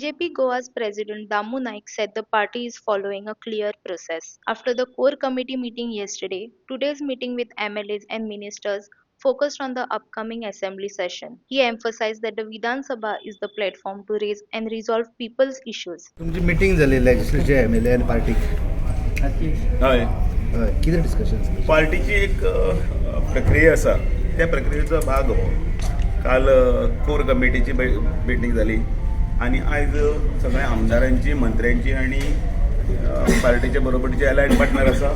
BJP Goa's President Damu Naik said the party is following a clear process. After the core committee meeting yesterday, today's meeting with MLAs and ministers focused on the upcoming assembly session. He emphasized that the Vidhan Sabha is the platform to raise and resolve people's issues. तुमची meeting जाली legislature M L A आनी पार्टीक. हय. हय, कितें discussion जालें? पार्टीची एक प्रक्रिया आसा, त्या प्रक्रियेचो भाग हो. काल कोर कमिटीची मिटींग जाली आनी आयज सगळ्या आमदारांची, मंत्र्यांची आनी पार्टीचे बरोबर जे अलायड पार्टनर आसा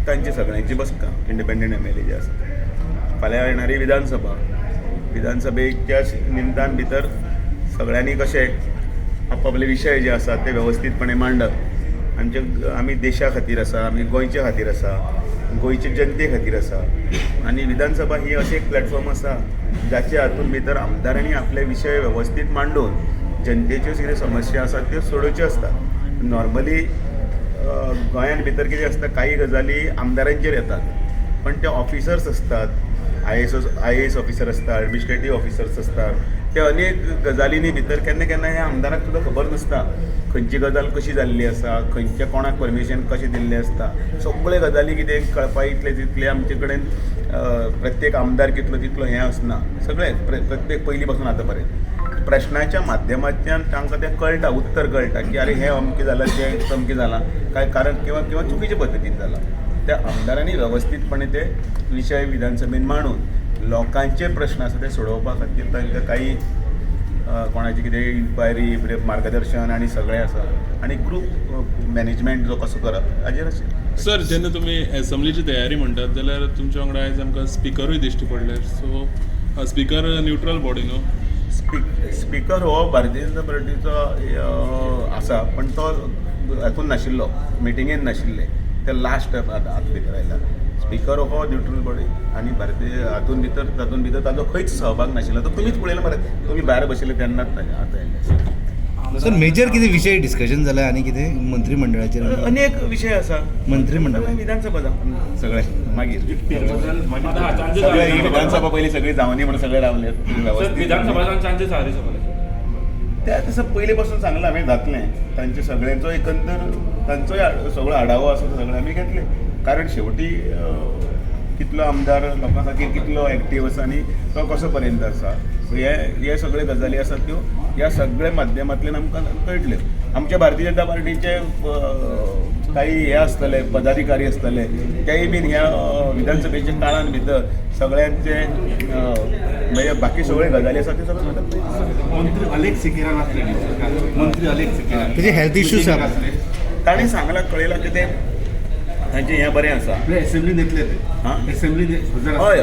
तांची सगळ्यांची बसका, इंडिपेंडंट एमएलए जे आसा. फाल्यां येणारी विधानसभा, विधानसभेच्या निमतान भितर सगळ्यांनी कशें आपापले विशय जे आसात ते वेवस्थीतपणे मांडप. आमचे आमी देशा खातीर आसा, आमी गोंयच्या खातीर आसा, गोंयचे जनते खातीर आसा आनी विधानसभा ही अशें एक प्लॅटफॉर्म आसा जाचे हातून भितर आमदारांनी आपले विशय वेवस्थीत मांडून जनतेच्यो कितें समस्या आसात त्यो सोडोवच्यो आसता. नॉर्मली गोंयान भितर कितें आसता, काही गजाली आमदारांचेर येतात, पण ते ऑफिसर्स आसतात, आयएएस ऑफिसर आसता, एडमिनिस्ट्रेटीव ऑफिसर्स आसतात. ते अनेक गजालींनी भितर केन्ना केन्ना ह्या आमदाराक सुद्दां खबर नासता खंयची गजाल कशी जाल्ली आसा, खंयच्या कोणाक परमिशन कशें दिल्लें आसता. सगळे गजाली कितें कळपा इतले तितले आमचे कडेन प्रत्येक आमदार कितलो तितलो हें आसना. सगळें प्रत्येक पयलीं पासून आतां पर्यंत प्रश्नाच्या माध्यमांतल्यान तांकां तें कळटा, उत्तर कळटा की अरे, हें अमकें जालां, तें तमकें जालां काय कारण किंवा किंवा चुकीच्या पद्दतीन जालां. त्या आमदारांनी वेवस्थीतपणे ते विशय विधानसभेन मांडून लोकांचे प्रश्न आसा ते सोडोवपा खातीर तांकां काही कोणाची कितें इन्क्वायरी, मार्गदर्शन आनी सगळें आसा आनी ग्रूप मॅनेजमेंट जो कसो करप हाजेर आशिल्लें. सर, जेन्ना तुमी एसेंब्लीची तयारी म्हणटात जाल्यार तुमच्या वांगडा आयज आमकां स्पिकरूय दिश्टी पडले. सो स्पिकर न्युट्रल बॉडी न्हू? स्पीकर हो भारतीय जनता पार्टीचो आसा, पण तो हातून नाशिल्लो, मिटिंगेन नाशिल्ले ते. लास्ट आतां भितर आयला. स्पीकर हो न्युट्रल बॉडी आनी भारतीय हातून भितर, तातूंत भितर ताजो खंयच सहभाग नाशिल्लो. तो तुमीच पळयला मरे, तुमी भायर बशिल्ले तेन्नाच आतां आयले. सर, मेजर कितें विशय डिस्कशन जालें आनी कितें मंत्रीमंडळाचेर? अनेक विशय आसा. मंत्रीमंडळ. विधानसभा जावं सगळे, मागीर सगळे ही विधानसभा पयली सगळी जावनी म्हणून सगळे रावले व्यवस्थित. विधानसभा चान्सेस आहा रे सगळे. ते तसं पयलीं पासून सांगलां आमी, जातलें. तांचे सगळ्यांचो एकंदर तांचोय सगळो आढावो आसा तो सगळे आमी घेतले, कारण शेवटी कितलो आमदार लोकां खातीर कितलो एक्टीव आसा आनी तो कसो पर्यंत आसा, हे हे सगळे गजाली आसात त्यो ह्या सगळ्या माध्यमांतल्यान आमकां कळटल्यो. आमच्या भारतीय जनता पार्टीचे काही हे आसतले, पदाधिकारी आसतले, तेय बीन ह्या विधानसभेच्या काळान भितर सगळ्यांचे म्हणजे बाकी सगळे गजाली आसा त्यो सगळे. मंत्री अलेक सिकेरा नासले, मंत्री अलेक सिकेरा. तेजे हेल्थ इश्यूज आहा. ताणें सांगलां, कळयलां की ते तांचें हें बरें आसा. असेंब्लीन येतले ते? हां? असेंब्लीन हजर. हय.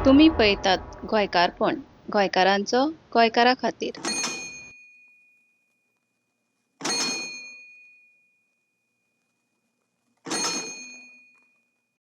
तुम्ही पळयतात गोंयकारपण, गोंयकारांचो गोंयकारा खातीर.